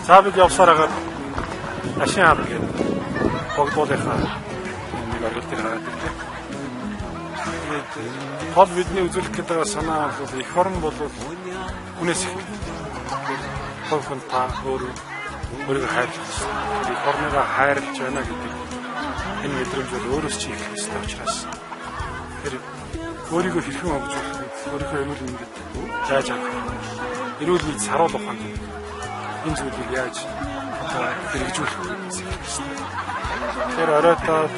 За бид явсаар агаад Ашин хаад гэдэг богдуулынхаа нэг оргил дээр гараад ирлээ. Тэгээд тол бидний үзүүлэх гэдэг санаа бол эх орн бол үнээс их. Хүн та өөрийгөө хайрлах ёстой. Эх орныгоо хайрлаж байна гэдэг энэ мэдрэмж бол өөрөөс чи эхлэх ёстой учраас тэр өөрийгөө хэрхэн хөгжүүлэх вэ? Өөрийнхөө эрүүл мэндэд яаж анхаарах вэ? Эрүүл мэнд саруул ухаан гэдэг энэ зүйлийг яаж хэрэгжүүлэх вэ гэсэн хэрэгтэй. Тэгэхээр оройтоод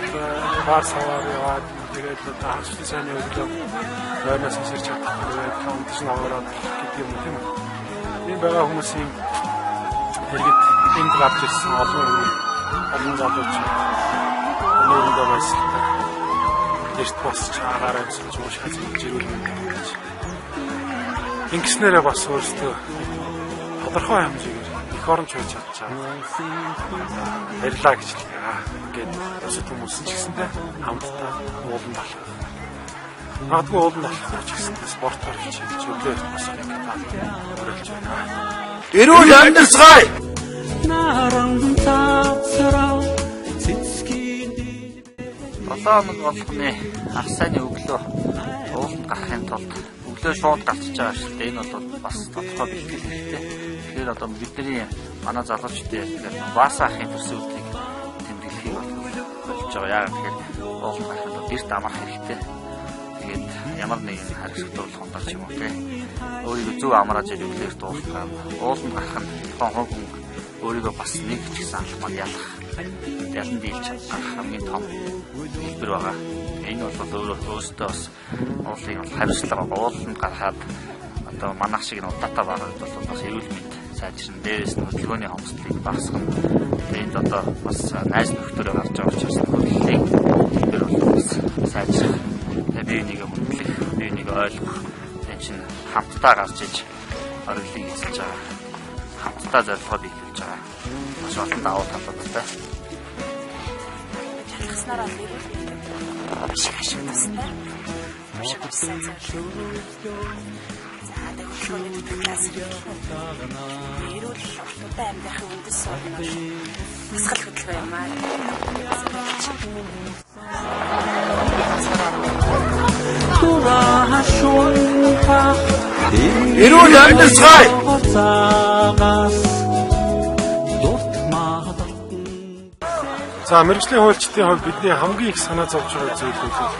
баар саваар яваад тэгээд одоо ханчлын сайнны өглөө ойноос сэрч чадахгүй унтаж наваараад гэдэг юм тийм үү. Энэ байгаа хүмүүсийн иргэд энд гарч ирсэн олон хүн, олон залуучууд өнөөндөө байсалтай эрт босч агаараа амьсгалж уушгаа зэмж эрүүл мэнд авч. Ингэснээрээ бас өөрсдөө тодорхой хэмжээгээр эх оронч байж чадчихаа. Баярлалаа гэж хэлье. Ингээд бусад хүмүүс ч гэсэндээ хамтдаа ууланд алхах. Магадгүй ууланд алхах ч гэсэндээ спортоор хичээлж өглөө эрт босох ингээд уриалж байна. Эрүүл амьдарцгаая. 7 хоног болгоны хагас сайнны өглөө ууланд гарахын тулд өглөө шууд гарчиж байгаа шүү дээ. Энэ бол бас тодорхой бэлтгэл хэрэгтэй. Тэгэхээр одоо бидний манай залуучдын ярьдаг Васа ахын төрсөн өдрийг тэмдэглэхийг бол болж байгаа. Яагаад гэхээр ууланд гарахын тулд эрт амрах хэрэгтэй. Тэгээд ямар нэгэн харгас дурлах ч юм уу те. Өөрийгөө зөв амрааж өглөө эрт ууланд гарна. Ууланд гарах нь тухайн хүн өөрийгөө бас нэг ч гэсэн алхмаар ялах, ялан дийлж гарах хамгийн том хэлбэр байгаа. Энэ бол өөрөө өөртөө бас уулын бол хариуцлага байгаа. Ууланд гарахад одоо манайх шиг нь удаатаа байгаа гэдэг бол бас эрүүл мэнд сайжирна. Дээрээс нь хөдөлгөөний хомсдлыг багасгана. Энд одоо бас найз нөхдөөрөө гарч байгаа учраас хөдөлгөөний хэлбэр бол бас сайжрах. Тэгээ бие биенийг хүндлэх, бие биенийг ойлгох. Энэ чинь хамтдаа гарч иж оргилыг эзэлж байгаа. Хамтдаа зорилгоо биелүүлж байгаа. Маш олон давуу талуудтай. Чадхаснараа эрүүл мэндэд маш их ашиг тустай. Маш их сайн зорилго. За хөдөлгөөний дутагдлаас эрүүл урт удаан амьдрахын үндэс суурь нь бол дасгал хөдөлгөөн юм аа. Эрүүл амьдарцгаая. За мэргэжлийн хуульчдын хувьд бидний хамгийн их санаа зовж байгаа зүйл бол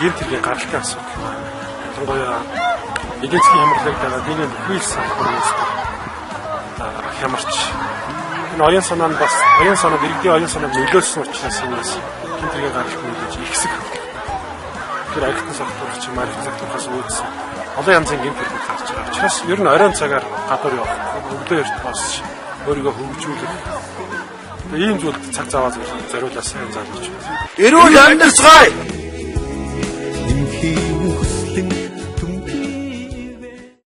гэмт хэргийн гаралтын асуудал. Ялангуяа эдийн засгийн хямралыг дагаад энэ бүхий л салбар хямарч энэ оюун санаа нь бас оюун санаа иргэдийн оюун санааг нөлөөлсөн учраас энэс гэмт хэргийн гаралт нөлөөж ихсэх. Тэгэхээр архитан согтуурах ч юм архитан согтуурахаас үүдсэн олон янзын гэмт хэрэг гарч байгаа. Учраас ер нь оройн цагаар гадуур явах, өглөө эрт босч өөрийгөө хөгжүүлэх. Ийм зүйлд цаг зав зориулаад сайн залууч. Эрүүл амьдарцгаая.